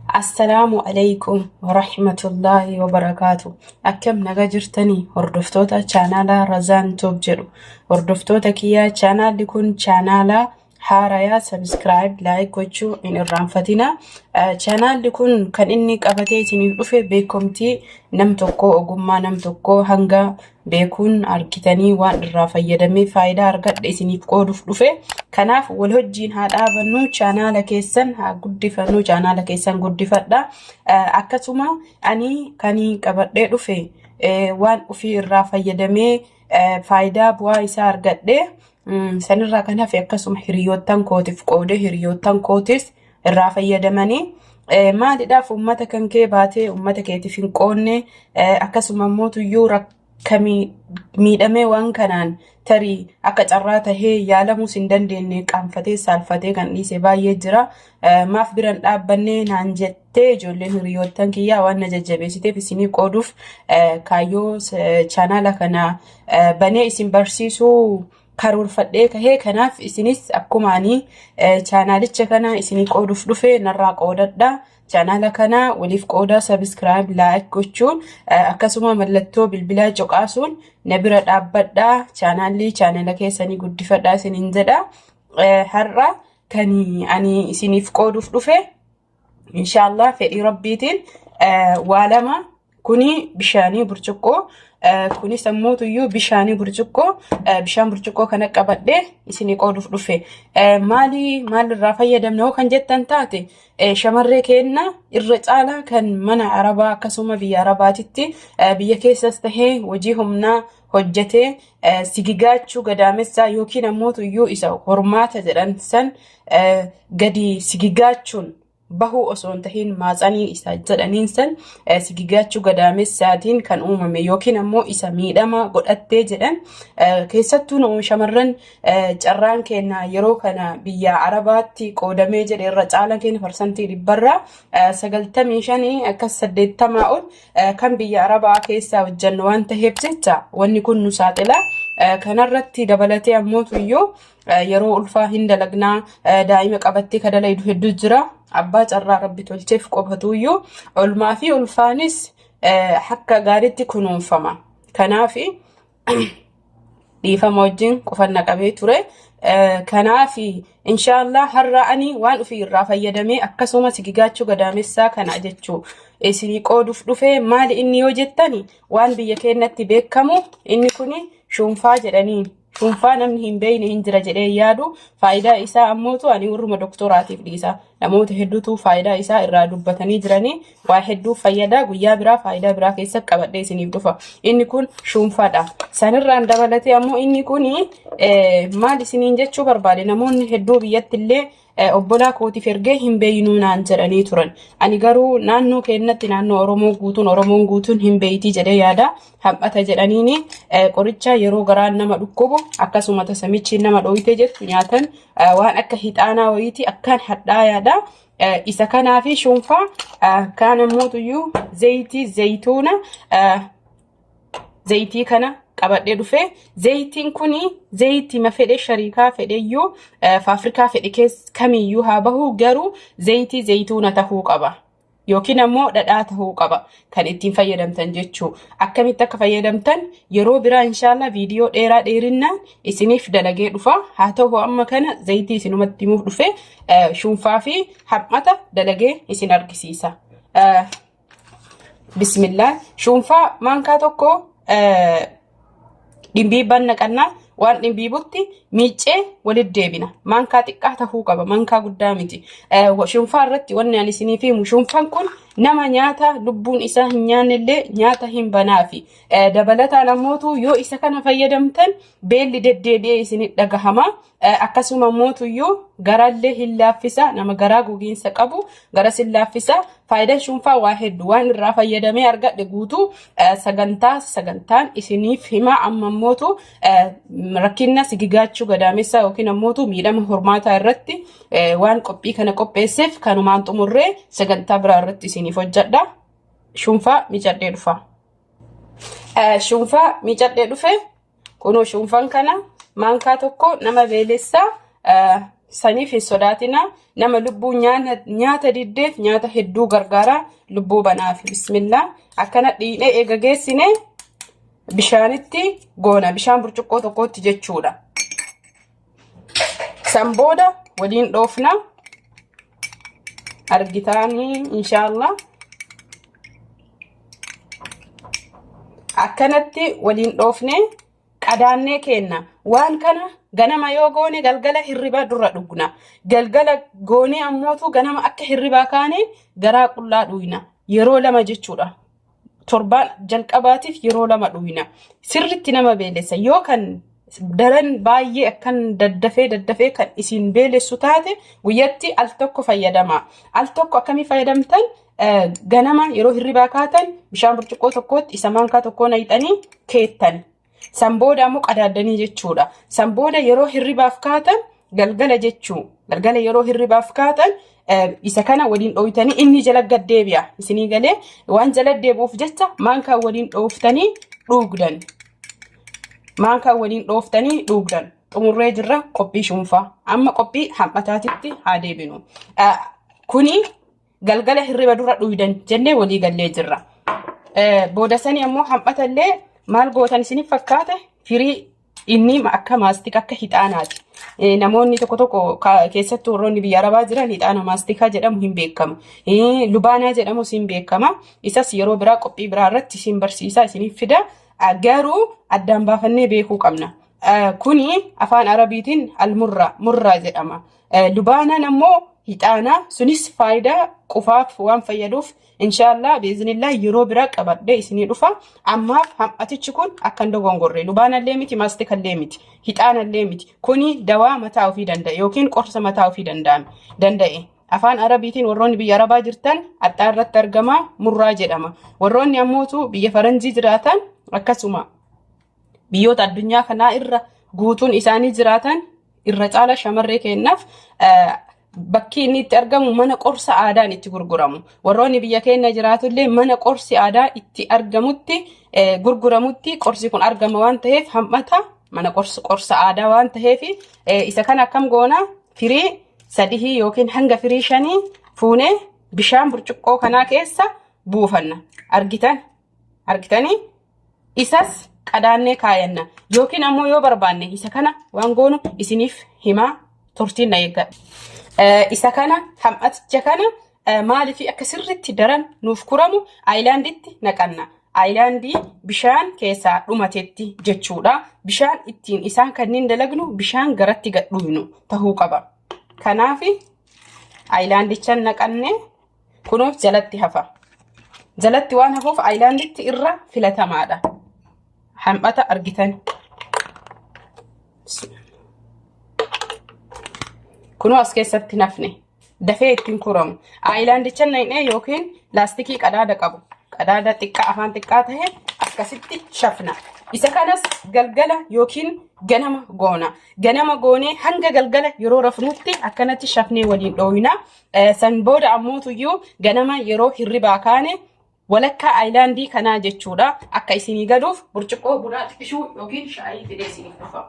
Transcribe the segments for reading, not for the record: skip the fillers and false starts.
Assalaamu alaikum warahmatullaahi wabarakaatu. Akkam naga jirtanii hordoftoota chaanaalaa Razaan Toob jedhu. Hordoftoota kiyyaa, chaanaalli kun chaanaalaa haarayaa, subscribe, like gochuu hin irraanfatina. Chaanaalli kun kan inni qabatee isiniif dhufe beekumtii nam tokkoo, ogummaa nam tokkoo hanga beekuun argitanii waan irraa fayyadamee faayidaa argadhe isiniif qooduuf dhufe. Kanaaf wal wajjiin haa dhaabannu, chaanaala keessan haa guddifannu, chaanaala keessan guddifadha. Akkasuma ani kan qabadhee dhufe waan ofii irraa fayyadamee faayidaa bu'aa isaa argadhe, sanirraa kan hafe akkasuma hiriyoottan kootiif qoodee hiriyoottan kootis irraa fayyadamanii, maalidhaaf uummata kan kee baatee uummata keetiif hin qoodne, akkasuma immoo tuyyuu rakkamii miidhamee waan kanaan tarii akka carraa tahee yaalamuus hin dandeenye, qaanfatee saalfatee kan dhiise baay'ee jira. Maaf biran dhaabbanne naan jettee ijoolleen hiriyoottan kiyyaa waan na jajjabeessiteef isinii qooduuf kaayyoo chaanaala kana banee isin barsiisuu karoorfadhee kahee. Kanaaf isinis akkuma ani chaanaalicha kana isinii qooduuf dhufe narraa qoodadha. Chaanaala kana waliif qoodaa, subscribe, like gochuun, akkasuma mallattoo bilbilaa cuqaasuun na bira dhaabbadha. Chaanaalli chaanaala keessanii guddifadhaa isiniin jedha. Har'a kan ani isiniif qooduuf dhufe, inshaallah, fedhii rabbiitiin waa lama. Kuni bishaanii burcuqqoo, kunis ammoo bishaanii burcuqqoo, bishaan burcuqqoo kana qabadhee isinii qooduuf dhufe. Maali maalirraa fayyadamna hoo kan jettan taate, shamarree keenna irra caalaa kan mana arabaa akkasuma biyya arabaatitti, biyya keessas tahee hojii humnaa hojjetee sigigaachuu gadaamessaa yookiin ammoo iyyuu isa hormaata jedhan san gadi sigigaachuun bahuu osoo hin tahin, maatsanii isa jedhaniin san sigigaachuu gadaamessaatiin kan uumame yookiin ammoo isa miidhama godhattee jedhan, keessattuu nu shamarran carraan keenya yeroo kana biyya arabaatti qoodamee jedhe irra caalaan keenya 95% akkas 80 ol kan biyya arabaa keessaa hojjennu waan taheef jecha wanni kun nu saaxila. Kanarratti dabalatee ammoo iyyuu yeroo ulfaa hin dalagnaa, daa'ima qabattee ka dalaydu hedduu jira. Abbaa carraa rabbi tolcheef qofatuyyuu olmaa fi ulfaanis akka gaariitti kunuunfama. Kanaaf, dhiifama wajjin, qufanna qabee ture. Kanaaf inshaallah har'a ani waan ofii irraa fayyadamee akkasuma sigigaachuu gadaamessaa kana jechuu isinii qooduuf dhufe. Maali inni yoo jettani, waan biyya keenyatti beekamu, inni kuni shuunfaa jedhanii. Shuunfaa namni hin beekne hin jira jedhee yaadu. Faayidaa isaa ammootu ani warruma doktoraatiif dhiisa. Namoota hedduutu faayidaa isaa irraa dubbatanii jiranii, waa hedduu fayyada. Guyyaa biraa faayidaa biraa keessa qabadhee isiniif dhufa. Inni kun shuunfaadha. Sanirraan dabalatee ammoo inni kun maal isiniin jechuu barbaade, namoonni hedduu biyyatti illee obbolaa kootiif ergee hin beeynuu naan jedhanii turan. Ani garuu naannoo keenyatti naannoo Oromoo guutuun, Oromoon guutuun hin beeytii jedhee yaada. Haphata jedhaniini qoricha yeroo garaan nama dhukkubu akkasuma tasamichi nama dhooyte jettu nyaatan, waan akka hixaanaa wayiiti, akkaan hadhaayaadha. Isa kanaa fi shuunfaa kaan ammootuyyuu zayitii zayituuna, zayitii kana qabadhee dhufe. Zayitiin kuni zayitii fedhe, shariikaa fedheyyuu, faafrikaa fedhe keessa kamiyyuu haa bahu, garuu zayitii zayituuna tahuu qaba. Yookiin ammoo dhadhaa tahuu qaba kan ittiin fayyadamtan jechuu. Akkamitti akka fayyadamtan yeroo biraa inshaallah viidiyoo dheeraa dheerinnaan isiniif dalagee dhufa. Haa ta'u, amma kana zayitii isinumatti himuuf dhufe, shuunfaa fi hammata dalagee isin argisiisa. Bismillah. Shuunfaa maankaa tokko dhimbiibbaan naqannaa, waan dhimbiibutti miiccee walitti deebina. Maankaa xiqqaa tahuu qaba, maankaa guddaa miti. Shuunfaa irratti wanni ani isiniif himu, shuunfaan kun nama nyaata lubbuun isaa hin nyaannellee nyaata hin banaafi. Dabalataan ammootu yoo isa kana fayyadamtan beelli deddeebi'ee isinit dhagahama. Akkasuma mootuyyuu garaallee hin laaffisa, nama garaa gogiinsa qabu garas hin laaffisa. Faayidaan shuunfaa waa hedduu, waan irraa fayyadamee argadhe guutuu sagantaa sagantaan isiniif hima. Amma mootu rakkina sigigaachuu gadaamessaa yookiin ammootu miidhama hormaataa irratti waan qophii kana qopheesseef kanumaan xumurree sagantaa biraa irratti isiniif hojjedha. Shuunfaa miicadhee dhufa. Shuunfaa miicadhee dhufe. Kunoo shuunfaan kana maankaa tokko nama beelessaa. Saniif hin sodaatina. Nama lubbuu nyaata diddeef nyaata hedduu gargaara. Lubbuu banaaf. Bismillah. Akkana dhiinee eega geessine bishaanitti goona. Bishaan burcuqqoo tokkootti jechuudha. San booda waliin dhoofna. Argitaanii inshaallah. Akkanatti waliin dhoofne qadaannee keenna. Waan kana ganama yoo goone galgala hirribaa dura dhugna. Galgala goonee ammootu ganama akka hirribaa kaane garaa qullaa dhuyna. Yeroo lama jechuudha. Torbaan jalqabaatiif yeroo lama dhuyna. Sirritti nama beelessa. Yoo kan daran baay'ee akkan daddafee daddafee kan isin beelessu taate guyyatti al tokko fayyadama. Al tokko akkamii fayyadamtan? Ganama yeroo hirribaa kaatan bishaan burcuqqoo tokkootti isa maankaa tokkoo naqxanii keettan. San booda ammoo qadaaddanii jechuudha. San booda yeroo hirribaaf kaatan galgala jechuu. Galgala yeroo hirribaaf kaatan isa kana waliin dhooytanii inni jala gad deebi'a. Isinii galee waan jala deebi'uuf jecha maankaa waliin dhooftanii dhuugdan. Maankaa waliin dhooftanii dhuugdan. Xumurree jirra qophii shuunfaa. Amma qophii ham'ataatitti haa deebinu. Kuni galgala hirriba dura dhuydan jennee walii gallee jirra. Booda sanii ammoo ham'atallee maal gootan isiniif fakkaate firii inni akka maastika akka hixaanaati. Namoonni tokko tokko keessattuu warroonni biyya arabaa jiran hixaana maastikaa jedhamu hin beekama. Lubaanaa jedhamus hin beekama. Isas yeroo biraa qophii biraa irratti isin barsiisaa isiniif fida. Garuu addaan baafannee beekuu qabna. Kuni afaan arabiitiin almurraa murraa jedhama. Lubaanaan ammoo hixaana sunis faayidaa qufaaf waan fayyaduuf inshaallah biiznillah yeroo biraa qabadhee isinii dhufa. Ammaaf ham'atichi kun akka hin dogongorre lubaanallee miti maastikallee miti hixaanallee miti kuni dawaa mataa ofii danda'e yookiin qorsa mataa ofii danda'e. Afaan Arabiitiin warroonni biyya Arabaa jirtan axxaa irratti argama murraa jedhama. Warroonni ammootu biyya faranjii jiraatan akkasuma biyyoota addunyaa kanaa irra guutuun isaanii jiraatan irra caala shamarree keenyaaf bakki inni itti argamu mana qorsa aadaan itti gurguramu. Warroonni biyya keenya jiraatullee mana qorsi aadaa itti argamutti gurguramutti qorsi kun argama waan ta'eef hammata mana qorsa aadaa waan ta'eef isa kana akkam goona firii sadihii yookiin hanga firii shanii fuunee bishaan burcuqqoo kanaa keessa buufanna. Argitan? Argitanii? Isas qadaannee kaayanna. Yookiin ammoo yoo barbaanne isa kana waan goonu isiniif himaa turtiin na eeggadha. Isa kana ham'aticha kana maaliif akka sirriitti daran nuuf kuramu aayilaanditti naqanna. Aayilaandii bishaan keessaa dhumatetti jechuudha. Bishaan ittiin isaan kanneen dalagnu bishaan garatti gad dhuynu tahuu qaba. Kanaaf aayilaandicha naqanne kunoo jalatti hafa. Jalatti waan hafuuf aayilaanditti irra filatamaadha. Ham'ata argitan. Kunoo as keessatti nafne. Dafee ittiin kuramu. Aayilaandicha naqnee yookiin laastikii qadaada qabu. Qadaada xiqqaa afaan xiqqaa ta'e akkasitti shafna. Isa kanas galgala yookiin ganama goona. Ganama goonee hanga galgala yeroo rafnutti akkanatti shafnee waliin dhooyina. San booda ammootuyyuu ganama yeroo hirribaa kaane walakkaa aayilaandii kanaa jechuudha. Akka isinii galuuf burcuqqoo bunaa xiqqishuu yookiin shaayii fidee isiniif dhufa.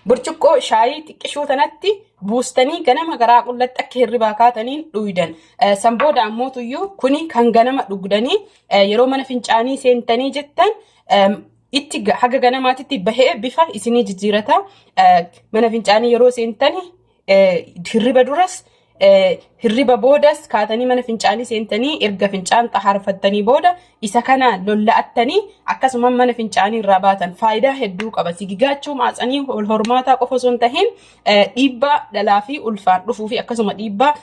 Burcuqqoo shaayii xiqqishuu tanatti buustanii ganama garaa qullatti akka hirribaa kaataniin dhuydan. San booda ammootuyyuu kuni kan ganama dhugdanii yeroo mana fincaanii seentanii jettan itti haga ganamaatitti bahee bifa isinii jijjiirata. Mana fincaanii yeroo seentani hirriba duras hirriba boodas kaatanii mana fincaanii seentanii erga fincaan xahaarfattanii booda isa kana lolla'attanii akkasuma mana fincaanii irraa baatan faayidaa hedduu qaba. Sigigaachuu maatsanii wal hormaataa qofa osoo hin tahin dhiibbaa dhalaa fi ulfaan dhufuu fi akkasuma dhiibbaa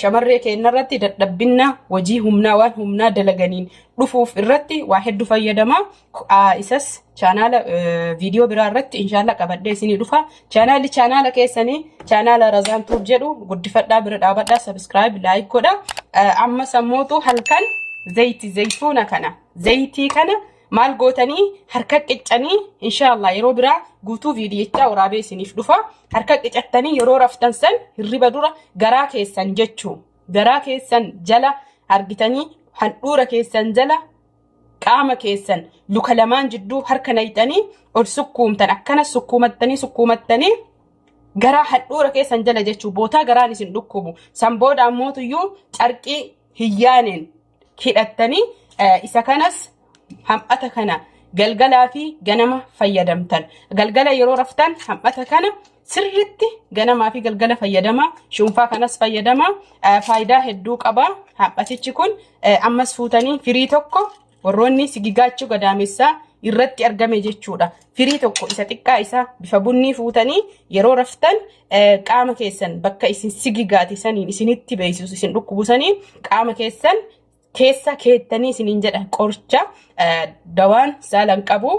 shamarree keenya irratti dadhabbinna hojii humnaa waan humnaa dalaganiin dhufuuf irratti waa hedduu fayyadama. Isas chaanaala viidiyoo biraa irratti inshaalla qabadhee isinii dhufa. Chaanaalli chaanaala keessanii chaanaala Razaan Tuub jedhu guddifadhaa bira dhaabadhaa sabiskiraayib laayik godha. Amma sammootu halkan zayti zayituuna kana zayitii kana maal gootanii harka qiccanii inshaalla yeroo biraa guutuu viidiyichaa waraabee isiniif dhufa. Harka qicattanii yeroo raftan san hirriba dura garaa keessan jechuu garaa keessan jala argitanii handhuura keessan jala qaama keessan luka lamaan jidduu harka nayxanii ol sukkuumtan akkana sukkuumattanii sukkuumattanii Garaa handhuura keessan jala jechuu bootaa garaan isin dhukkubu. San booda ammootuyyuu carqii hiyyaaneen hidhattanii isa kanas ham'ata kana galgalaa fi ganama fayyadamtan. Galgala yeroo raftan ham'ata kana sirritti ganamaa fi galgala fayyadama. Shuunfaa kanas fayyadama. Faayidaa hedduu qaba. Ham'atichi kun ammas fuutanii firii tokko warroonni sigigaachuu gadaamessaa irratti argame jechuudha. Firii tokko isa xiqqaa isaa bifa bunnii fuutanii yeroo raftan qaama keessan bakka isin sigigaate saniin isinitti beeksisu isin dhukkubu saniin qaama keessan keessa keettanii isiniin jedha qoricha dawaan saalan qabu.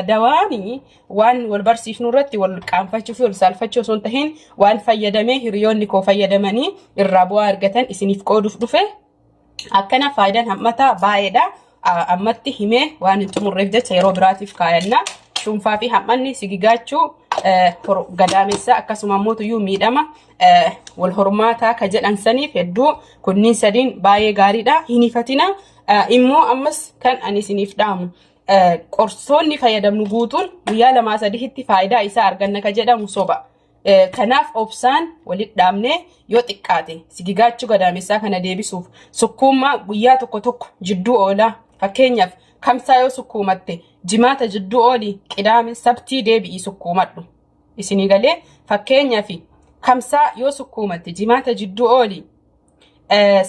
Dawaani waan wal barsiifnu irratti wal qaanfachuu fi wal saalfachuu osoo hin tahin waan fayyadamee hiriyoonni koo fayyadamanii irraa bu'aa argatan isiniif qooduuf dhufe. Akkana faayidaan hammataa baay'eedha. Ammatti himee waan hin xumurreef jecha yeroo biraatiif kaayanna. Shuunfaa fi hammanni sigigaachuu gadaamessaa akkasuma immoo tuyyuu miidhama wal hormaataa ka jedhan saniif hedduu kunniin sadiin baay'ee gaariidha. Hin hifatina. Immoo ammas kan ani isiniif dhaamu qorsoonni fayyadamnu guutuun guyyaa lamaa sadiitti faayidaa isaa arganna ka jedhamu soba. Kanaaf obsaan walitti dhaabnee yoo xiqqaate sigigaachuu gadaamessaa kana deebisuuf sukkuummaa guyyaa tokko tokko jidduu oolaa. Fakkeenyaaf kamsaa yoo sukkuumatte jimaata jidduu oolii qidaame sabtii deebi'ii sukkuumadhu. Isinii galee fakkeenyaaf kamsaa yoo sukkuumatte jimaata jidduu oolii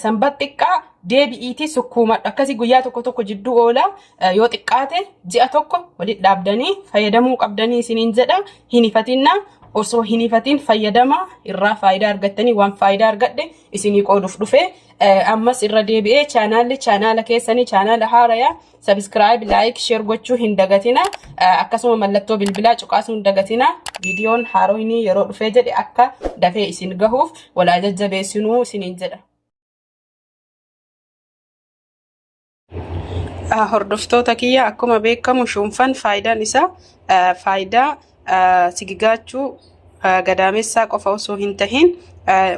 sanbat xiqqaa deebi'iitii sukkuumadhu. Akkasii guyyaa tokko tokko jidduu oolaa yoo xiqqaate ji'a tokko walitti dhaabdanii fayyadamuu qabdanii isiniin jedha. Hin hifatinaa osoo hin hifatiin fayyadama irraa faayidaa argattanii waan faayidaa argadhe isinii qooduuf dhufe. Ammas irra deebi'ee chaanaalli chaanaala keessanii chaanaala haarayaa subscribe like share gochuu hin dagatina. Akkasuma mallattoo bilbilaa cuqaasuu hin dagatina. Viidiyoon haaroyni yeroo dhufee jedhe akka dafee isin gahuuf walaa jajjabeessinuu isiniin jedha. Hordoftoota kiyya akkuma beekamu shuunfan faayidaan isaa faayidaa sigigaachuu gadaamessaa qofa osoo hin tahin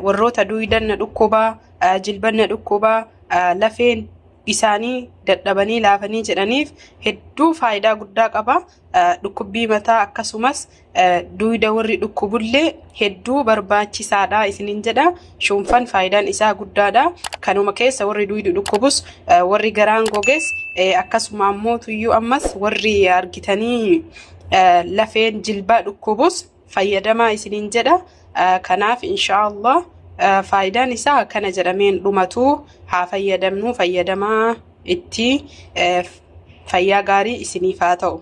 warroota duuyidanna dhukkubaa jilbanna dhukkubaa lafeen isaanii dadhabanii laafanii jedhaniif hedduu faayidaa guddaa qaba. Dhukkubbii mataa akkasumas duuyda warri dhukkubullee hedduu barbaachisaadha isiniin jedha. Shuunfan faayidaan isaa guddaadha. Kanuma keessa warri duuydi dhukkubus warri garaan goges akkasuma ammoo tuyyuu ammas warri argitanii lafeen jilbaa dhukkubus fayyadamaa isiniin jedha. Kanaaf inshaallah faayidaan isaa kana jedhameen dhumatu haa fayyadamnu fayyadamaa itti fayyaa gaarii isiniif haa ta'u.